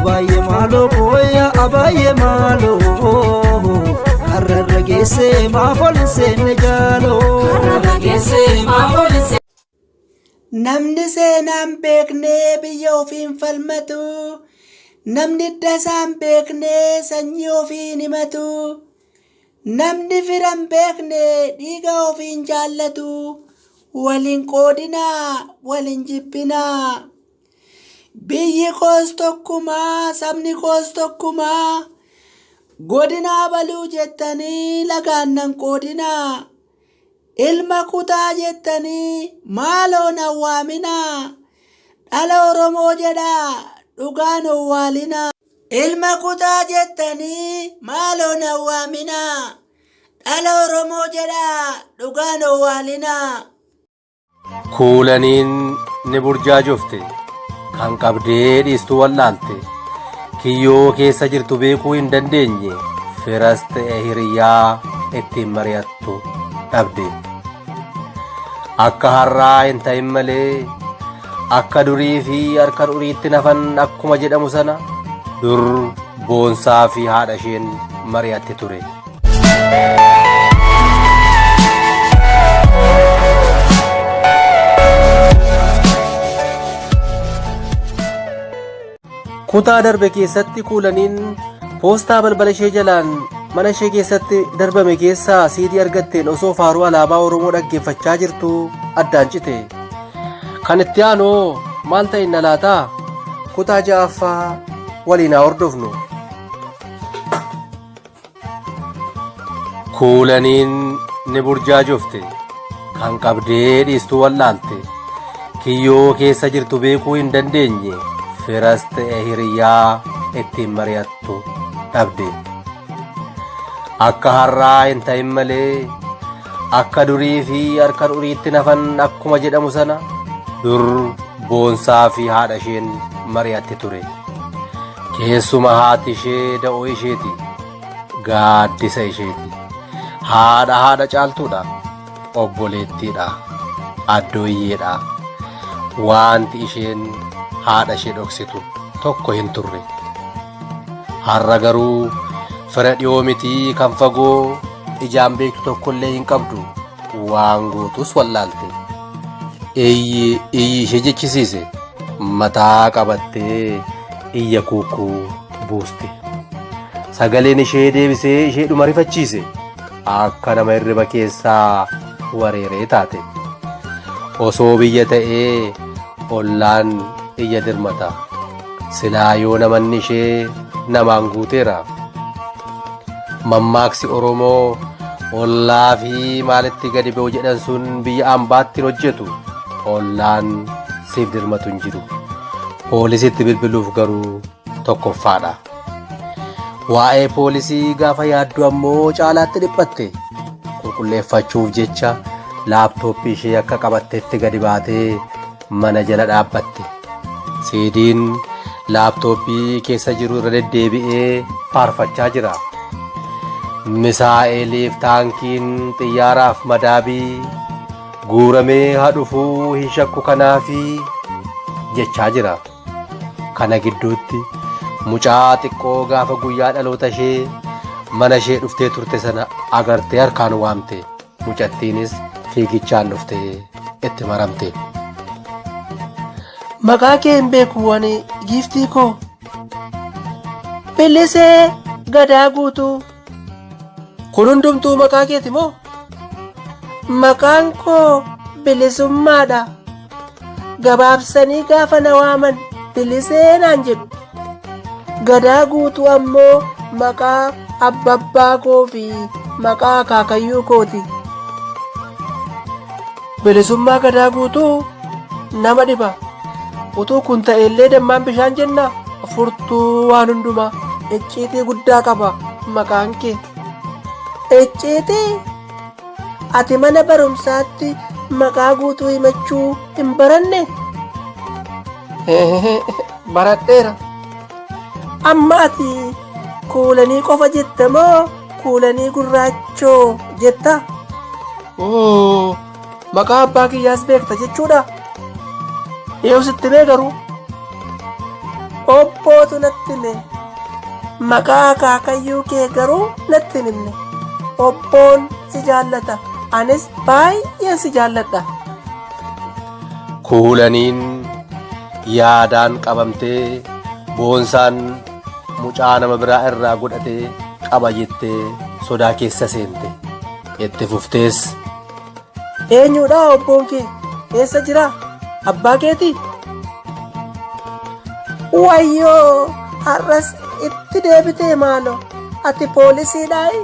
Abaayyee maaloo booya abaayyee maaloo karrarra geessee maaf ol hin seenne jaaloo. Karrarra geessee maaf ol hin seenne. Namni seenaa hin beekne biyya ofii hin falmatu. Namni hidda isaa hin beekne sanyii ofii hin himatu. Namni fira hin beekne dhiiga ofii hin jaallatu. Wal hin qoodinaa, wal hin jibbinaa. Biyyi koos tokkuma, sabni koos tokkuma. Godina abaluu jettanii lagaan nan qoodinaa. Ilma kutaa jettanii maaloo nan waaminaa. Dhala Oromoo jedhaa dhugaan owwaalinaa. Ilma kutaa jettanii maaloo nan waaminaa. Dhala Oromoo jedhaa dhugaan owwaalinaa. Kuulaniin ni burjaajofte. Kan qabdee dhiistu wallaalte. Kiyyoo keessa jirtu beekuu hin dandeenye. Firas ta'e hiriyyaa ittiin mari'attu dhabde. Akka har'aa hin ta'in malee akka durii fi harka duriitti nafan akkuma jedhamu sana dur boonsaa fi haadha isheen mari'atti ture. Kutaa darbe keessatti kuulaniin poostaa balbala ishee jalaan mana ishee keessatti darbame keessaa siidii argatteen osoo faaruu alaabaa Oromoo dhaggeeffachaa jirtu addaan cite. Kan itti aanu maal ta'inna laata? Kutaa ja'affaa waliin haa hordofnu. Kuulaniin ni burjaajofte. Kan qabdee dhiistu wallaalte. Kiyyoo keessa jirtu beekuu hin dandeenye. Firas ta'e hiriyyaa ittiin mari'attu dhabde. Akka har'aa hin ta'in malee akka durii fi harka duriitti nafan akkuma jedhamu sana dur boonsaa fi haadha isheen mari'atti ture. Keessuma haati ishee da'oo isheeti. Gaaddisa isheeti. Haadha haadha caaltuudha. Obboleettiidha. Addooyyeedha. Waanti isheen haadha ishee dhoksitu tokko hin turre. Har'a garuu fira dhiyoo mitii kan fagoo ijaan beektu tokkollee hin qabdu. Waan gootus wallaalte. Iyyi iyyi ishee jechisiise. Mataa qabattee iyya kuukkuu buuste. Sagaleen ishee deebisee isheedhuma rifachiise. Akka nama hirriba keessaa wareeree taate. Osoo biyya ta'ee ollaan iyya dirmata. Silaa yoo namanni ishee namaan guuteera. Mammaaksi Oromoo ollaa fi maalitti gadi ba'u jedhan sun biyya ambaatti hin hojjetu. Ollaan siif dirmatu hin jiru. Poolisitti bilbiluuf garuu tokkoffaadha. Waa'ee poolisii gaafa yaaddu ammoo caalaatti dhiphatte. Qulqulleeffachuuf jecha laaptooppii ishee akka qabattetti gadi baatee mana jala dhaabbatte. Siidiin laaptooppii keessa jiru irra deddeebi'ee faarfachaa jira. Misaa'eliif taankiin xiyyaaraaf madaabii guuramee haa dhufuu hin shakku kanaafi jechaa jira. Kana gidduutti mucaa xiqqoo gaafa guyyaa dhaloota ishee mana ishee dhuftee turte sana agartee harkaan waamte. Mucattiinis fiigichaan dhuftee itti maramte. Maqaa kee hin beeku ani giiftii koo. Bilisee gadaa guutuu. Kun hundumtuu maqaa keeti moo? Maqaan koo bilisummaadha. Gabaabsanii gaafa na waaman bilisee naan jedhu. Gadaa guutuu ammoo maqaa abbabbaa koo fi maqaa akaakayyuu kooti. Bilisummaa gadaa guutuu nama dhiba. Utuu kun ta'ellee dammaan bishaan jenna furtuu waan hundumaa icciitii guddaa qaba maqaan kee. Icciitii? Ati mana barumsaatti maqaa guutuu himachuu hin baranne? Baradheera. Amma ati kuulanii qofa jetta moo kuulanii gurraachoo jetta? Oo, maqaa abbaa kiyyaas beekta jechuudha. Yoo sitti mee garuu. Obbootu natti hime. Maqaa akaakayyuu kee garuu natti hin himne. Obboon si jaallata. Anis baay'een si jaalladha. Kuulaniin yaadaan qabamtee Boonsaan mucaa nama biraa irraa godhatee qaba jettee sodaa keessa seente. Itti fuftees. Eenyudha obboon kee? Eessa jira? Abbaa keetii? Wayyoo! Har'as itti deebitee maaloo? Ati poolisiidhaayi?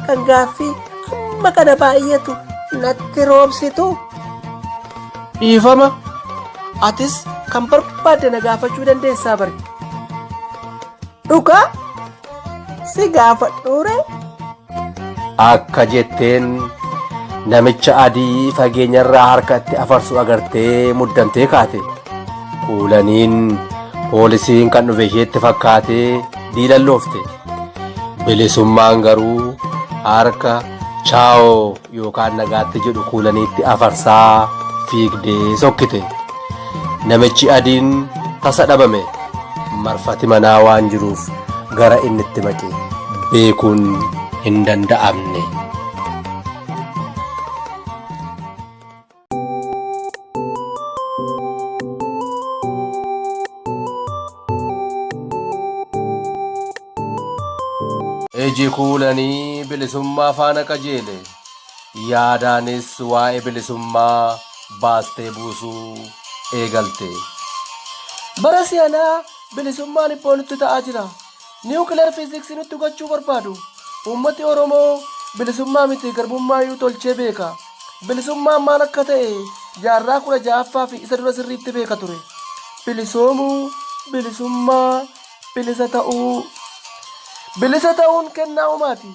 Kan gaaffii amma kana baay'atu natti roobsitu? Dhiifama! Atis kan barbaadde na gaafachuu dandeessaa bari. Dhugaa? Si gaafadhuure? Akka jetteen namicha adii fageenyarraa harka itti afarsu agartee muddamtee kaate. Kuulaniin poolisiin kan dhufe isheetti fakkaatee diilalloofte. Bilisummaan garuu harka chaawoo yookaan nagaatti jedhu Kuulaniitti afarsaa fiigdee sokkite. Namichi adiin tasa dhabame. Marfati manaa waan jiruuf gara inni itti maqe beekuun hin danda'amne. Iji Kuulanii bilisummaa faana qajeele. Yaadaanis waa'ee bilisummaa baastee buusuu eegalte. Bara si'anaa bilisummaan hibboo nutti ta'aa jira. Niwukilar fiiziksii nutti gochuu barbaadu. Uummati Oromoo bilisummaa miti garbummaayyuu tolchee beeka. Bilisummaan maal akka ta'e jaarraa 16ffaa fi isa dura sirriitti beeka ture. Bilisoomuu, bilisummaa, bilisa ta'uu. Bilisa ta'uun kennaa uumaati.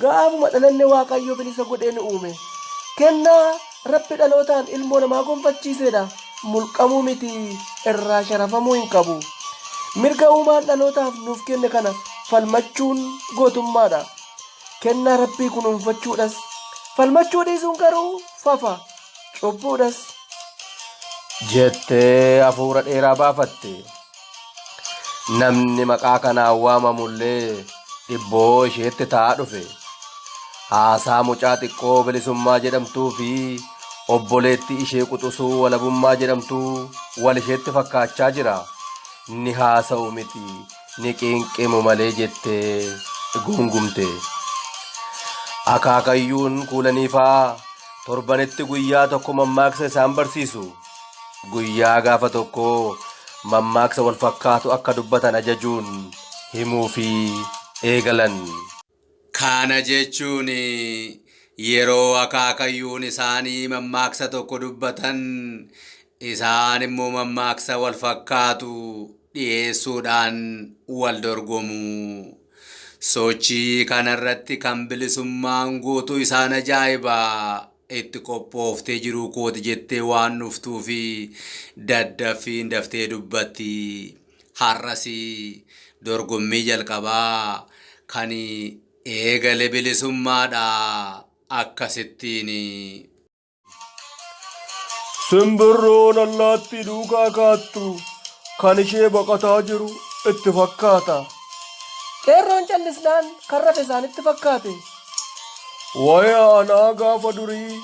Gaafuma dhalanne Waaqayyo bilisa godhee nu uume. Kennaa Rabbi dhalootaan ilmoo namaa gonfachiiseedha. Mulqamuu miti irraa sharafamuu hin qabu. Mirga uumaan dhalootaaf nuuf kenne kana falmachuun gootummaadha. Kennaa Rabbii kunuunfachuudhas. Falmachuu dhiisuun garuu fafa, cubbuudhas. Jettee hafuura dheeraa baafatte. Namni maqaa kanaan waamamullee dhibboo isheetti ta'aa dhufe. Haasaa mucaa xiqqoo Bilisummaa jedhamtuu fi obboleettii ishee quxusuu Walabummaa jedhamtuu wal isheetti fakkaachaa jira. Ni haasa'u miti ni qiinqimu malee jettee guungumte. Akaakayyuun Kuulaniifaa torbanitti guyyaa tokko mammaaksa isaan barsiisu. Guyyaa gaafa tokkoo mammaaksa wal fakkaatu akka dubbatan ajajuun himuufii eegalan. Kana jechuun yeroo akaakayyuun isaanii mammaaksa tokko dubbatan isaan immoo mammaaksa wal fakkaatu dhiyeessuudhaan wal dorgomu. Sochii kanarratti kan bilisummaan guutuu isaan ajaa'iba. Itti qophooftee jiruu kooti jettee waan dhuftuufi daddaffiin daftee dubbatti. Har'as dorgommii jalqabaa kan eegale bilisummaadha. Akkasittiin. Simbirroon allaattii duukaa kaattu kan ishee baqataa jiru itti fakkaata. Qeerroon callisnaan kan rafe isaanitti fakkaate. Waya anaa gaafa durii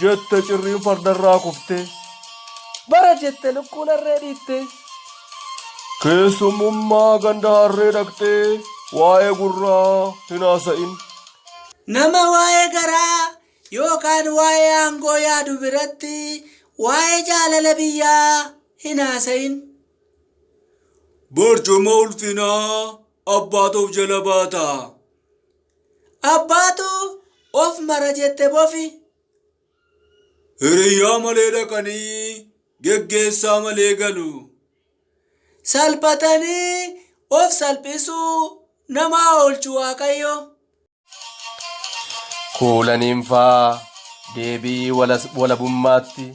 jette cirriin fardarraa kuftee. Bara jette lukkuun harree dhiittee. Keessummummaa ganda harree dhaqxee waa'ee gurraa hin haasa'in. Nama waa'ee garaa yookaan waa'ee aangoo yaadu biratti waa'ee jaalala biyyaa hin haasa'in. Barcuma ulfinaa abbaatu of jala baata. Abbaatu of mara jette bofi. Hiriyyaa malee dhaqanii geggeessaa malee galu. Salphatanii of salphisuu nama haa oolchu Waaqayyo. Kuulaniin faa deebii walabummaatti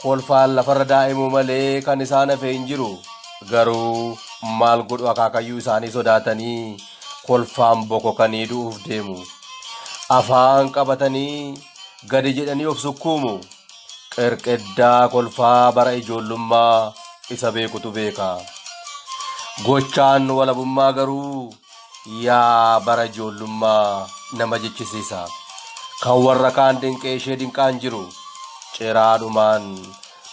kolfaan lafarra daa'imuu malee kan isaan hafe hin jiru. Garuu maal godhu akaakayyuu isaanii sodaatanii kolfaan bokokanii du'uuf deemu. Afaan qabatanii gadi jedhanii of sukkuumu. Qirqiddaa kolfaa bara ijoollummaa isa beekutu beeka. Gochaan walabummaa garuu yaa bara ijoollummaa nama jechisiisa. Kan warra kaan dinqee ishee dinqaan jiru ciraadhumaan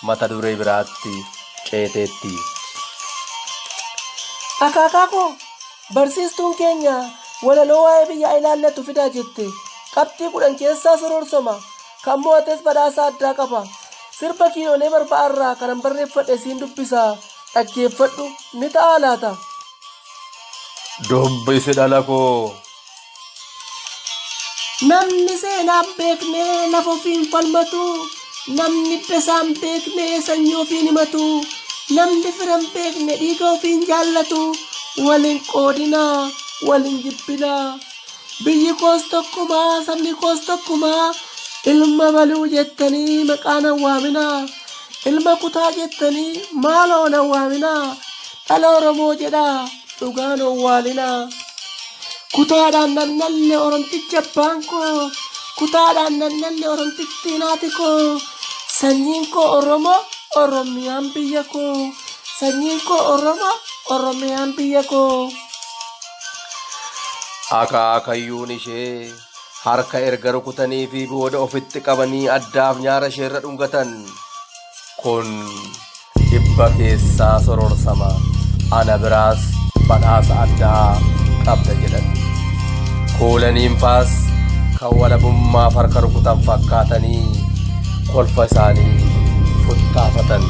mata duree biraatti ceeteetti. Akaakaa koo barsiistuun keenya walaloo waa'ee biyyaa ilaallatu fidaa jette. Qabxii 10 keessaa soroorsama. Kan mo'ates badhaasa addaa qaba. Sirba kiilolee barba'arraa kanan barreeffadhe siin dubbisa. Dhaggeeffadhu ni ta'aa laata? Dubbisi dhala koo. Namni seenaa hin beekne lafa ofiin falmatu. Namni hidda isaa hin beekne sanyii ofiin himatu. Namni fira hin beekne dhiiga ofiin jaallatu. Wal hin qoodinaa, wal hin jibbinaa. Biyyi koos tokkuma, sabni koos tokkuma. Ilma baluu jettanii maqaa nan waaminaa. Ilma kutaa jettanii maaloo nan waaminaa. Dhala Oromoo jedhaa dhugaan owwaalinaa. Kutaadhaan nan dhalle Oromtichi abbaan koo. Kutaadhaan nan dhalle Oromtittiin haati koo. Sanyiin koo Oromoo, Oromiyaan biyya koo. Sanyiin koo Oromoo, Oromiyaan biyya koo. Akaakayyuun ishee harka erga rukutanii fi booda ofitti qabanii addaaf nyaara isheerra dhungatan. Kun dhibba keessaa sororsama. Ana biraas badhaasa addaa qabda jedhan. Kuulaniin faas kan walabummaaf harka rukutan fakkaatanii kolfa isaanii futtaafatan.